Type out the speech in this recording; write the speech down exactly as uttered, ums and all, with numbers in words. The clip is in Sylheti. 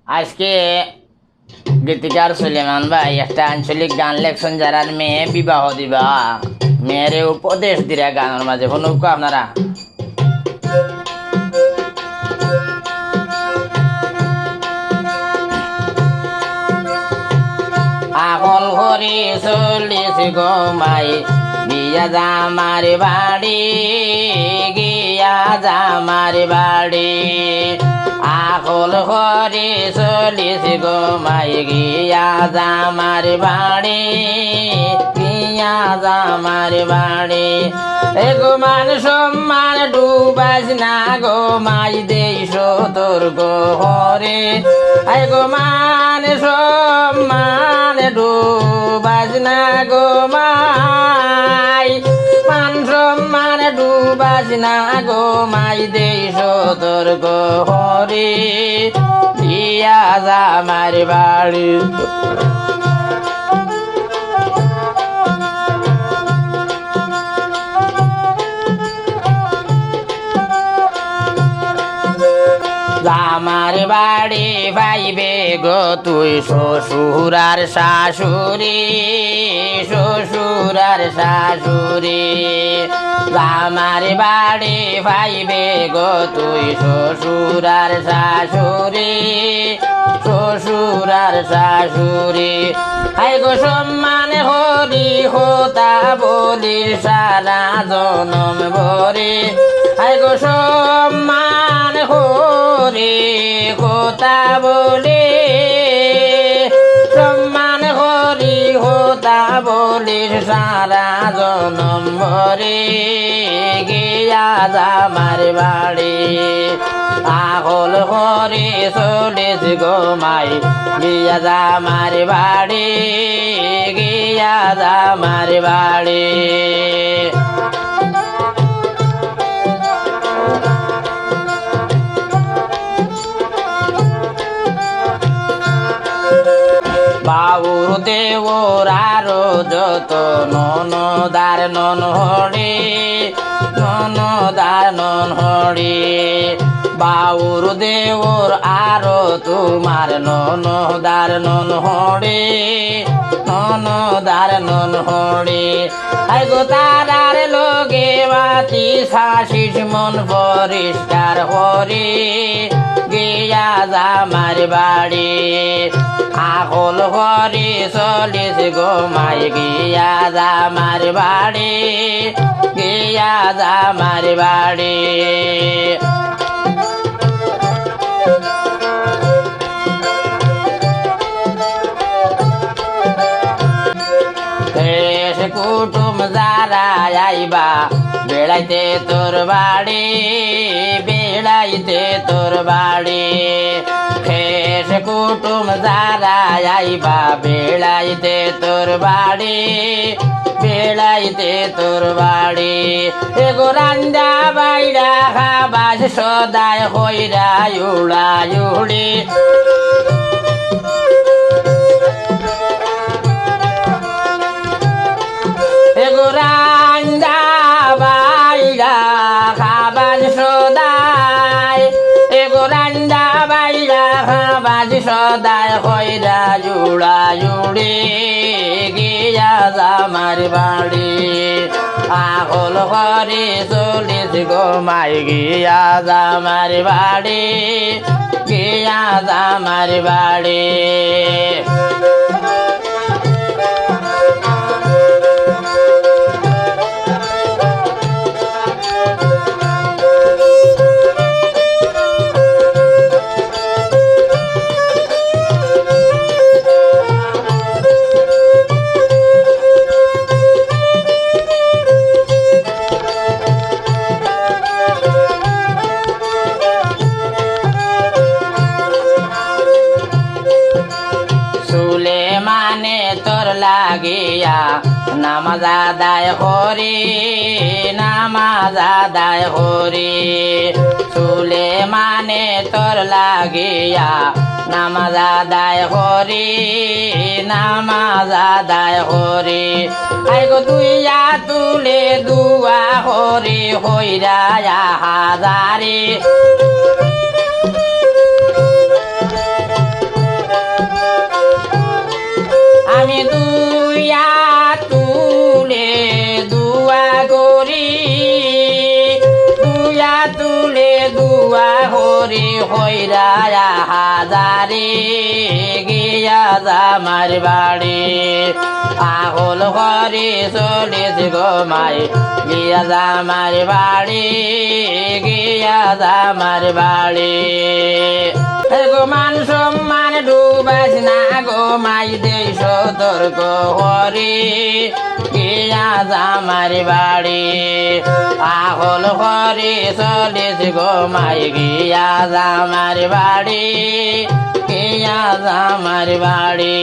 আজকে গীতিকার সুলেমান ভাই একটা আঞ্চলিক গান লেখছইন, যারার মেয়ে বিবাহ দিবা, মেয়েরে উপদেশ দিরা গানর মাঝে। হুনউক্কা আপনারা। আখল করি চলিস গো মাই, গিয়া জামার বাড়ি, গিয়া জামার বাড়ি। আখল করি চলিস গো মাই, গিয়া জামার বাড়ি, গিয়া জামার বাড়ি। এগো মান সম্মান ডুবাস না গো মাই, দেই সতর্ক হরে। এগো মান সম্মান ডুবাস না গো মাই, মান সম্মান ডুবাস না গো মাই, দেই সতর্ক হরে। গিয়া জামার বাড়ি। জামার বাড়ি পাইবে গো তুই শ্বশুর আর শাশুড়ি, শ্বশুর আর শাশুড়ি। জামার বাড়ি পাইবে গো তুই শ্বশুর আর শাশুড়ি, শ্বশুর আর শাশুড়ি। হায় গো সম্মান করি কথা বলির সারা জনম ভরে। হায় গো সম্মান করি কথা বলি, সম্মান করি কথা বলির সারা জনম ভরে। গিয়া জামার বাড়ি। আখল করি চলিস গো মাই, গিয়া জামার বাড়ি, গিয়া জামার বাড়ি। বাউর দেওর আরো যত ননদ আর ননহরি, ননদ আর ননহরি। বাউর দেওর আরো তোমার ননদ আর ননহরি, ননদ আর ননহরি। আইগো তারার লগে মাতি শাসিস মন পরিষ্কার করি, গিয়া জামার বাড়ি। আখল করি চলিস গো মাই, গিয়া জামার বাড়ি, গিয়া জামার বাড়ি। খেশ কুটুম যারা আইবা বেড়াইতে তোর বাড়ি, বেড়াইতে তোর বাড়ি। খেশ কুটুম যারা আইবা বেড়াইতে তোর বাড়ি, বেড়াইতে তোর বাড়ি। এগো রান্দা বাইড়া খাবাস সদায় কইরা উড়া উড়ি। এগো রান্দা বাইড়া খাবাস সদায়, এগো রান্দা বাইড়া খাবাস সদায় কইরা উড়া উড়ি, গিয়া জামার বাড়ি। আখল করি চলিস গো মাই, গিয়া জামার বাড়ি, গিয়া জামার বাড়ি। সুলেমানে তোর লাগিয়া নামাজ আদায় করি, নামাজ আদায় করি। সুলেমানে তোর লাগিয়া নামাজ আদায় করি, নামাজ আদায় করি। আইগো দুইয়া তুলে দোয়া করি, কইরা হাজারি। দোয়া করি কইরা হাজারি, গিয়া জামাইর বাড়ি। আহল করি চলিস গো মাই, গিয়া জামাইর বাড়ি, গিয়া জামাইর বাড়ি। হে গো মান সম্মান ডুবাইস না গো মাই, দেই সতর্ক করি, গিয়া জামাইর বাড়ি। আহল করি চলিস গো মাই, গিয়া জামাইর বাড়ি, গিয়া জামাইর বাড়ি।